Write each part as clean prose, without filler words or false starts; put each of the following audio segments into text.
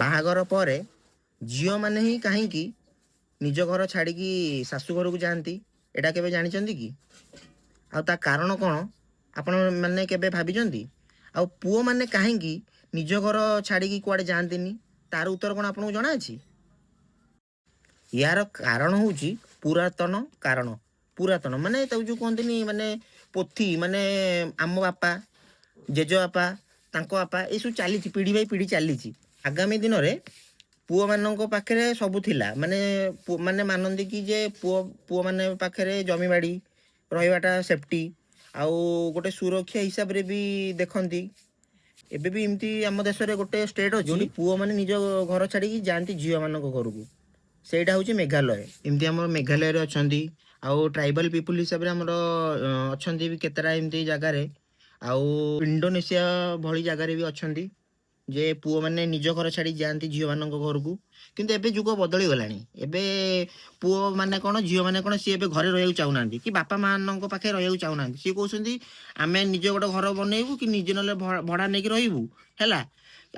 ବାହାଘର ପରେ ଝିଅମାନେ ହିଁ କାହିଁକି ନିଜ ଘର ଛାଡ଼ିକି ଶାଶୁ ଘରକୁ ଯାଆନ୍ତି, ଏଇଟା କେବେ ଜାଣିଛନ୍ତି କି? ଆଉ ତା କାରଣ କ'ଣ ଆପଣ ମାନେ କେବେ ଭାବିଛନ୍ତି? ଆଉ ପୁଅମାନେ କାହିଁକି ନିଜ ଘର ଛାଡ଼ିକି କୁଆଡ଼େ ଯାଆନ୍ତିନି, ତାର ଉତ୍ତର କ'ଣ ଆପଣଙ୍କୁ ଜଣାଅଛି? ୟାର କାରଣ ହେଉଛି ପୁରାତନ କାରଣ। ପୁରାତନ ମାନେ ତାକୁ ଯେଉଁ କୁହନ୍ତିନି, ମାନେ ପୋଥି, ମାନେ ଆମ ବାପା, ଜେଜେବାପା, ତାଙ୍କ ବାପା, ଏସବୁ ଚାଲିଛି, ପିଢ଼ି ବାଇ ପିଢ଼ି ଚାଲିଛି। ଆଗାମୀ ଦିନରେ ପୁଅମାନଙ୍କ ପାଖରେ ସବୁ ଥିଲା, ମାନେ ମାନେ ମାନନ୍ତି କି ଯେ ପୁଅମାନେ ପାଖରେ ଜମିବାଡ଼ି ରହିବାଟା ସେଫ୍ଟି ଆଉ ଗୋଟେ ସୁରକ୍ଷା ହିସାବରେ ବି ଦେଖନ୍ତି। ଏବେ ବି ଏମିତି ଆମ ଦେଶରେ ଗୋଟେ ଷ୍ଟେଟ୍ ଅଛି, ଯୋଉଠି ପୁଅମାନେ ନିଜ ଘର ଛାଡ଼ିକି ଯାଆନ୍ତି ଝିଅମାନଙ୍କ ଘରକୁ। ସେଇଟା ହେଉଛି ମେଘାଳୟ। ଏମିତି ଆମର ମେଘାଳୟରେ ଅଛନ୍ତି ଆଉ ଟ୍ରାଇବାଲ ପିପୁଲ ହିସାବରେ ଆମର ଅଛନ୍ତି ବି କେତେଟା ଏମିତି ଜାଗାରେ, ଆଉ ଇଣ୍ଡୋନେସିଆ ଭଳି ଜାଗାରେ ବି ଅଛନ୍ତି ଯେ ପୁଅମାନେ ନିଜ ଘର ଛାଡ଼ି ଯାଆନ୍ତି ଝିଅମାନଙ୍କ ଘରକୁ। କିନ୍ତୁ ଏବେ ଯୁଗ ବଦଳି ଗଲାଣି। ଏବେ ପୁଅମାନେ କ'ଣ, ଝିଅମାନେ କ'ଣ, ସିଏ ଏବେ ଘରେ ରହିବାକୁ ଚାହୁଁନାହାନ୍ତି କି ବାପା ମାଆଙ୍କ ପାଖରେ ରହିବାକୁ ଚାହୁଁନାହାନ୍ତି। ସିଏ କହୁଛନ୍ତି, ଆମେ ନିଜ ଗୋଟେ ଘର ବନେଇବୁ କି ନିଜେ ନହେଲେ ଭଡ଼ା ନେଇକି ରହିବୁ, ହେଲା,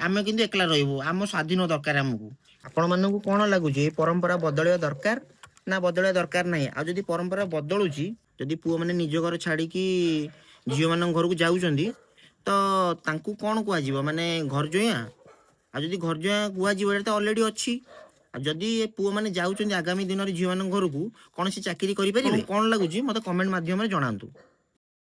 ଆମେ କିନ୍ତୁ ଏକଲା ରହିବୁ, ଆମ ସ୍ୱାଧୀନ ଦରକାର ଆମକୁ। ଆପଣମାନଙ୍କୁ କ'ଣ ଲାଗୁଛି, ଏ ପରମ୍ପରା ବଦଳିବା ଦରକାର ନା ବଦଳିବା ଦରକାର ନାହିଁ? ଆଉ ଯଦି ପରମ୍ପରା ବଦଳୁଛି, ଯଦି ପୁଅମାନେ ନିଜ ଘର ଛାଡ଼ିକି ଝିଅମାନଙ୍କ ଘରକୁ ଯାଉଛନ୍ତି, ତ ତାଙ୍କୁ କ'ଣ କୁହାଯିବ? ମାନେ ଘର ଜୋଇଁଆ? ଆଉ ଯଦି ଘର ଜୋଇଁଆ କୁହାଯିବ, ଏଇଟା ତ ଅଲରେଡ଼ି ଅଛି। ଆଉ ଯଦି ଏ ପୁଅମାନେ ଯାଉଛନ୍ତି ଆଗାମୀ ଦିନରେ ଝିଅମାନଙ୍କ ଘରକୁ, କୌଣସି ଚାକିରି କରିପାରିବେ? କ'ଣ ଲାଗୁଛି, ମୋତେ କମେଣ୍ଟ ମାଧ୍ୟମରେ ଜଣାନ୍ତୁ।